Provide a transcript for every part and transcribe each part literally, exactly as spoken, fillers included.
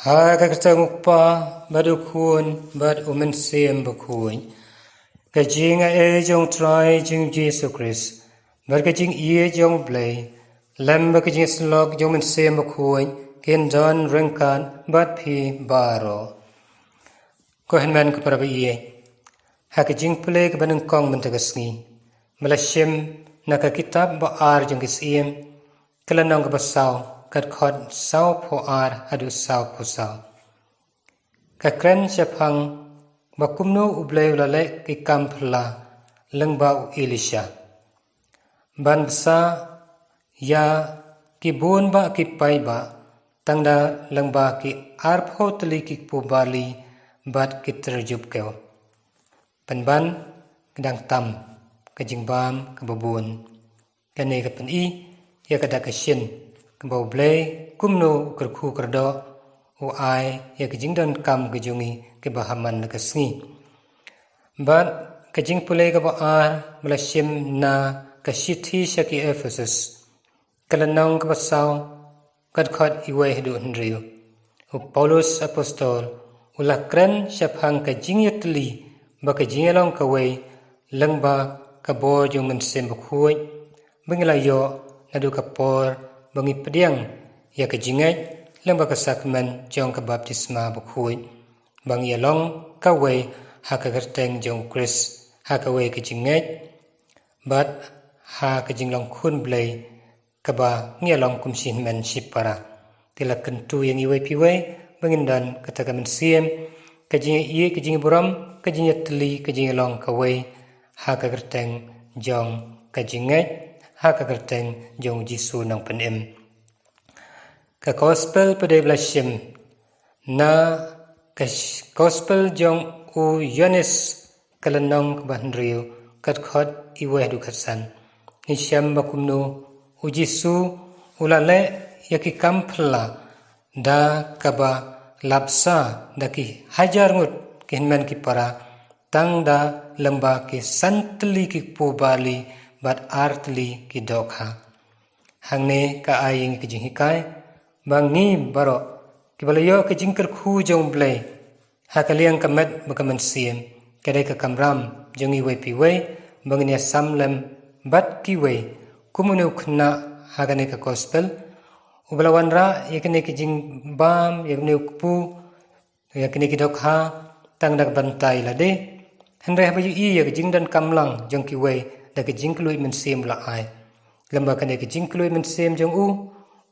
Ha ka kyrteng U Kpa, bad U Khun, bad U Mynsiem Bakhuid. Ka jingaiei jong U Trai jong U Jisu Khrist, bad ka jingïeit jong U Blei, lem bad ka jingïasyllok jong U Mynsiem Bakhuid, kin don ryngkat bad phi baroh. Ko hynmen ko para baieit, ha ka jingpule kaba nyngkong mynta ka sngi, ba la shim na ka kitab ba ar jong ki Syiem, ka lynnong kaba saw, ka dkhot sawphew ar haduh sawphew saw. Ka kren shaphang ba kumno U Blei u la leh ki kam phylla lyngba u Elisha ban bsa ïa ki bun bah ki paidbah, tang da lyngba ki arphew tylli ki kpu barli bad ki tyrjup kew. Pynban, ka dang tam ka jingbam kaba bun. Kane ka pyni ïa ka dak ka shin kaba U Blei kumno u kyrkhu kyrdoh, u ai ïa ka jingdonkam ka jong ngi kaba ha man la ka sngi. Bad ka jingpule kaba ar ba la shim na ka shithi sha ki Ephesus, ka lynnong kaba saw, ka dkhot iwei haduh hynriew. U Paulus Apostol u la kren shaphang ka jingïatylli bad ka jingïalong kawei lyngba ka bor jong U Mynsiem Bakhuid, ba ngi la ïoh naduh ka por ba ngi pdiang ïa ka jingngeit lyngba ka sakramen jong ka baptisma bakhuid, ba ngi ïalong kawei ha ka kyrteng jong U Khrist, ha kawei ka jingngeit, bad ha ka jinglong khun Blei, kaba ngi ïalong kum shi hynmen shi para. Te la kyntu ïa ngi iwei pa iwei ba ngin don kata ka mynsiem, ka jingïeit, ka jingburom, ka jingïatylli, ka jingïalong kawei ha ka kyrteng jong ka jingngeit, ha ka kyrteng jong U Jisu Nongpynim. Ka gospel pat ba la shim na ka sh-, gospel jong u Ïoannis, ka lynnong kaba hynriew, ka dkhot iwei haduh khatsan. Ngi shem ba kumno U Jisu u la leh ïa ki kam phylla da kaba la bsa da ki hajar ngut ki hynmen ki para, tang da lyngba ki san tylli ki kpu barli bad ar tylli ki dohkha. Hangne ka ai ïa ngi ka jinghikai ba ngi baroh kiba la ïoh ka jingkyrkhu jong U Blei ha ka liang ka met bad ka mynsiem, ka dei ka kamram jong ngi iwei pa iwei ba ngin ïasam lem bad kiwei, kum une u khynnah ha kane ka gospel, uba la wanrah ïa kane ka jingbam, ïa kane u kpu, ïa kine ki dohkha tang da ka bynta ïa lade. Hynrei haba ïohi ïa ka jingdonkam lang jong kiwei da ka jingkylluid mynsiem ba la ai, lyngba kane ka jingkylluid mynsiem jong u,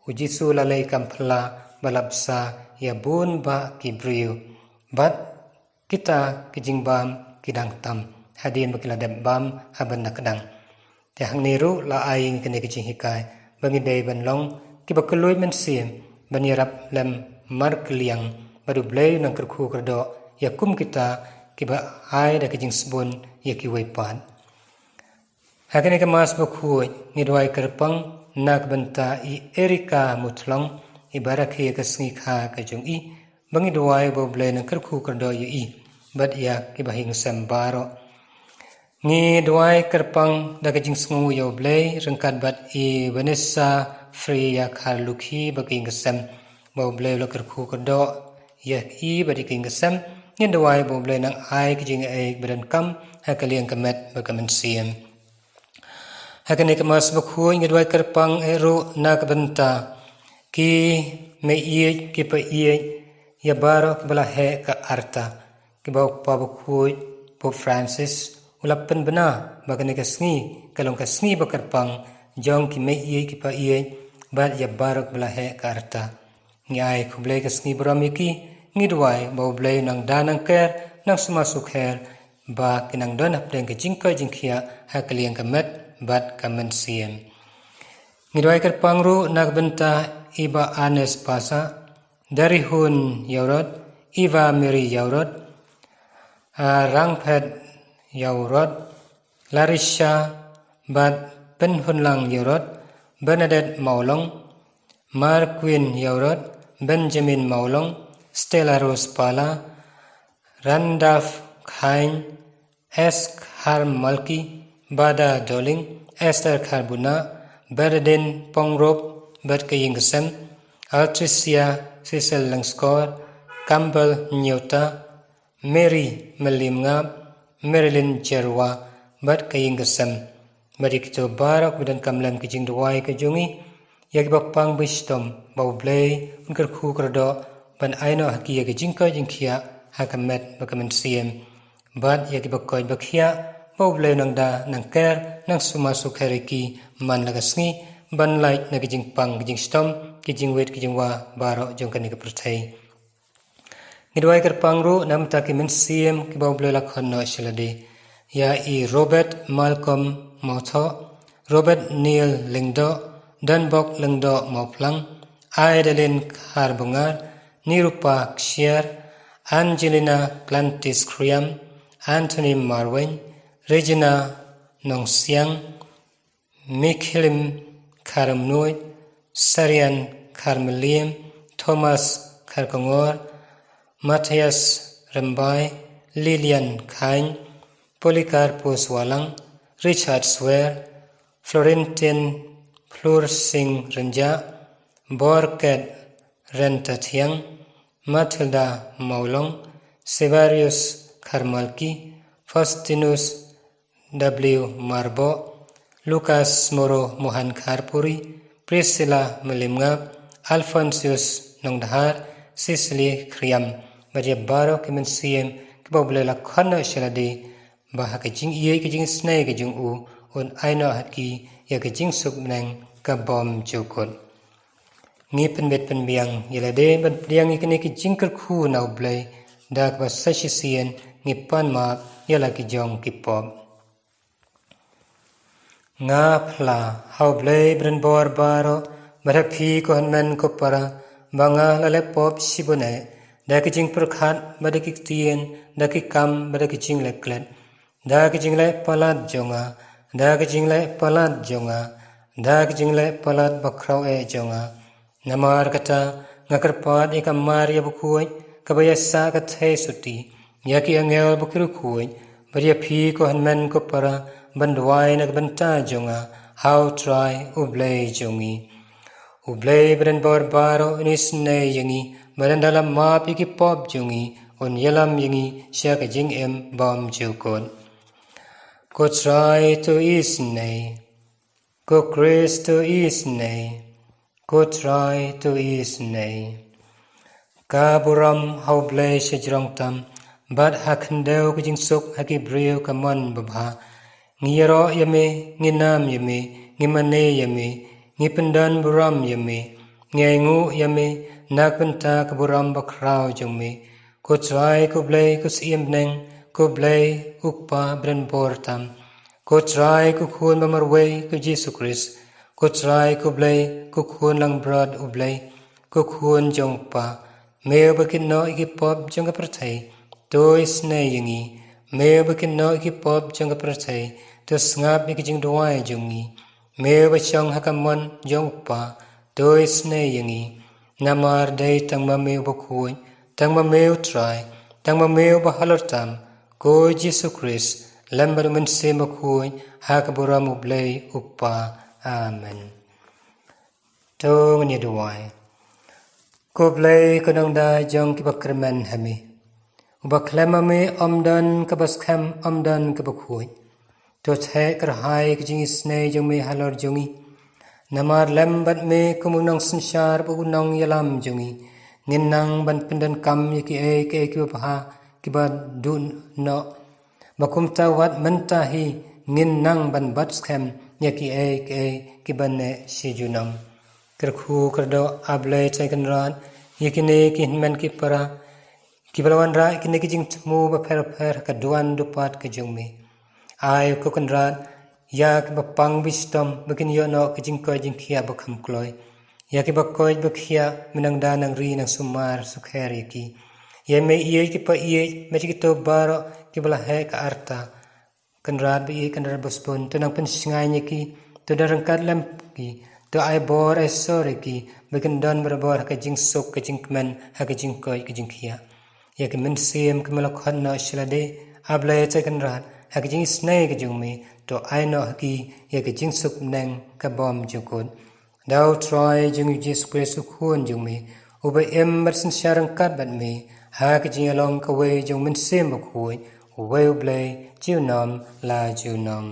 U Jisu u la leh kam phylla ba la bsa ïa bun bah ki briew. Bad kita ki jingbam ki dang tam hadien ba ki la dep bam ha bynta ka dang. Te hangne ruh la ai ïa ngi kane ka jinghikai ba ngi dei ban long kiba kylluid mynsiem, ban ïarap lem markylliang bad U Blei u nang kyrkhu kyrdoh ïa kum kita kiba ai da ka jingsbun ïa kiwei pat. Ha kane ka Mass bakhuid ngi duwai kyrpang na ka bynta i Erika Muthlong, iba rakhe ïa ka sngi kha ka jong i, ba ngi duwai ba U Blei u nang kyrkhu kyrdoh ïa i bad ïa kiba ha ïing sem baroh. Ngi duwai kyrpang da ka jingsngew ïa U Blei ryngkat bad i Vanessa Freya Kharlukhi bad ka ïing ka sem, ba U Blei u la kyrkhu kyrdoh ïa i bad ïa ka ïing ka sem. Ngi duwai ba U Blei u nang ai ka jingaiei ba donkam ha ka liang ka met bad ka mynsiem. Ha kane ka Mass bakhuid ngi duwai kyrpang eh ruh na ka bynta ki meiieit ki paieit, ïa baroh kiba la heh ka arta, kiba U Kpa bakhuid Pope Francis u la pynbna ba kane ka sngi ka long ka sngi ba kyrpang jong ki meiieit ki paieit bad ïa baroh kiba la heh ka arta. Ngi ai khublei ka sngi burom ïa ki, ngi duwai ba U Blei u nang da nang ker, nang sumar sukher, ba ki nang don hapdeng ka jingkoit jingkhiah ha ka liang ka met bad ka mynsiem. Ngi duwai kyrpang ruh na ka bynta i Bah Anes Pasa, Darihun Ïaurot, Eva Mary Ïaurot, ah, Rangphet Ïaurot, Larisha bad Pynhunlang Ïaurot, Bernadette Mawlong, Marquin Ïaurot, Benjamin Mawlong, Stella Rose Pala, Randolph Khain, S Kharmalki, Bada Doling, Esther Kharbuna, Berdin Pongrop bad ka ïing ka sem, Altricia Cecil Lyngskor, Campbell Nyota, Mary Mylliemngap, Marilyn Jerwa, bad ka ïing ka sem. Bad ïa kito baroh kiba donkam lem ka jingduwai ka jong ngi, ïa kiba pang ba shitom, ba U Blei un kyrkhu kyrdoh, ban ai noh ha ki ïa ka jingkoit jingkhiah, ha ka met bad ka mynsiem. Bad ïa kiba koit ba khiah, ba U Blei u nang da, nang ker, nang sumar sukher ïa ki, man la ka sngi, ban lait na ka jingpang, ka jingshitom, ka jingwit, ka jingwa, baroh jong kane ka pyrthei. Ngi duwai kyrpang ruh na ka bynta ki mynsiem kiba U Blei u la khot noh sha lade. Ïa i Robert Malcolm Mawthoh, Robert Neil Lyngdoh, Donbok Lyngdoh Mawphlang, Idalin Kharbungar, Nirupa Kshiar, Angelina Clantis Khriam, Anthony Marwein, Regina Nongsiang, Mikhilim Kharmnuid, Sarian Kharmyliem, Thomas Kharkongor, Matthias Rymbai, Lilian Khain, Polycarpus Walang, Richard Swer, Florentin Phlur Singh Rynjah, Borket Rentathiang, Mathilda Mawlong, Severius Kharmalki, Faustinus W Marboh, Lucas Moro Mohan Kharpuri, Priscilla Mylliemngap, Alphonsus Nongdhar, Cecily Khriam, bad ïa baroh ki mynsiem kiba U Blei u la khot noh sha lade, ba ha ka jingïeit ka jingisnei ka jong u, un ai noh ha ki ïa ka jingsuk bneng ka bymjukut. Ngi pynbit pynbiang ïa lade ban pdiang ïa kine ki jingkyrkhu na U Blei, da kaba sa shisien ngi pan map ïa la ki jong ki pop. Nga phla ha U Blei ba donbor baroh, bad ha phi ko hynmen ko para, ba nga la leh pop shibun eh, da ki jingpyrkhat bad da ki ktien, da ki kam bad da ki jingleh klet, da ki jingleh palat jong nga, da ki jingleh palat jong nga, da ki jingleh palat bakhraw eh jong nga. Namar kata, nga kyrpad ïa ka Maria bakhuid, kaba ïasah ka theisotti, ïa ki angel bad ki riewkhuid, bad ïa phi ko hynmen ko para, ban duwai na ka bynta jong nga ha U Trai U Blei jong ngi. U Blei ba donbor baroh un isynei ïa ngi, bad ynda la map ïa ki pop jong ngi, un ïalam ïa ngi sha ka jingim bymjukut. Ko Trai to isynei. Ko Khrist to isynei. Ko Trai to isynei. Ka burom ha U Blei shajrong tam, bad ha khyndew ka jingsuk ha ki briew ka mon babha. Ngi ïaroh ïa me, ngi nam ïa me, ngi mane ïa me, ngi pyndon burom ïa me, ngi ainguh ïa me, na ka bynta ka burom bakhraw jong me. Ko Trai ko Blei ko Syiem bneng, ko Blei u Kpa ba donbor tam. Ko Trai ko Khun ba marwei ko Jisu Khrist, ko Trai ko Blei ko Khun langbrot U Blei, ko Khun jong U Kpa, me uba kit noh ïa ki pop jong ka pyrthei, to isynei ïa ngi. Me uba kit noh ïa ki pop jong ka pyrthei, to sngap ïa ki jingduwai jong ngi. Me uba shong ha ka mon jong U Kpa, to isynei ïa ngi. Namar dei tang ma me uba khuid, tang ma me U Trai, tang ma me uba halor tam, ko Jisu Khrist, lem bad U Mynsiem Bakhuid, ha ka burom U Blei U Kpa. Amen. To ngin ïa duwai. Ko Blei ko nongda jong kiba kyrmen ha me, uba khlem ma me ym don kaba skhem, ym don kaba khuid. To theh kyrhai ka jingisynei jong me halor jong ngi. Namar lem bad me kum u nongsynshar bad u nongïalam jong ngi, ngin nang ban pyndonkam ïa kiei kiei kiba bha, kiba duh noh. Ba kumta wat mynta hi ngin nang ban bat skhem ïa kiei kiei kiba neh shi junom. Kyrkhu kyrdoh, A Blei Trai Kynrad, ïa kine ki hynmen ki para, kiba la wanrah ïa kine ki jingthmu bapher bapher ha ka duwan dupat ka jong me. Ai ko Kynrad, ïa kiba pang ba shitom ba kin ïoh noh ka jingkoit jingkhiah ba kham kloi. Ïa kiba koit ba khiah, me nang da nang ri nang sumar sukher ïa ki. Ïa me ïeit kiba ïeit, me ïeit kito baroh kiba la heh ka arta. Kynrad ba ïeit, Kynrad ba sbun, to nang pynshngaiñ ïa ki, to da ryngkat lem ki, to ai bor ai sor ïa ki, ba kin don barabor ha ka jingsuk ka jingkmen, ha ka jingkoit ka jingkhiah. Ïa ki mynsiem kiba me la khot noh sha lade, A Blei Trai Kynrad, ha ka jingisynei ka jong me, to ai noh ha ki ïa ka jingsuk bneng ka bymjukut. Da U Trai jong ngi U Jisu Khrist U Khun jong me, uba im bad synshar ryngkat bad me ha ka jingïalong kawei jong U Mynsiem Bakhuid, uwei U Blei, junom la junom.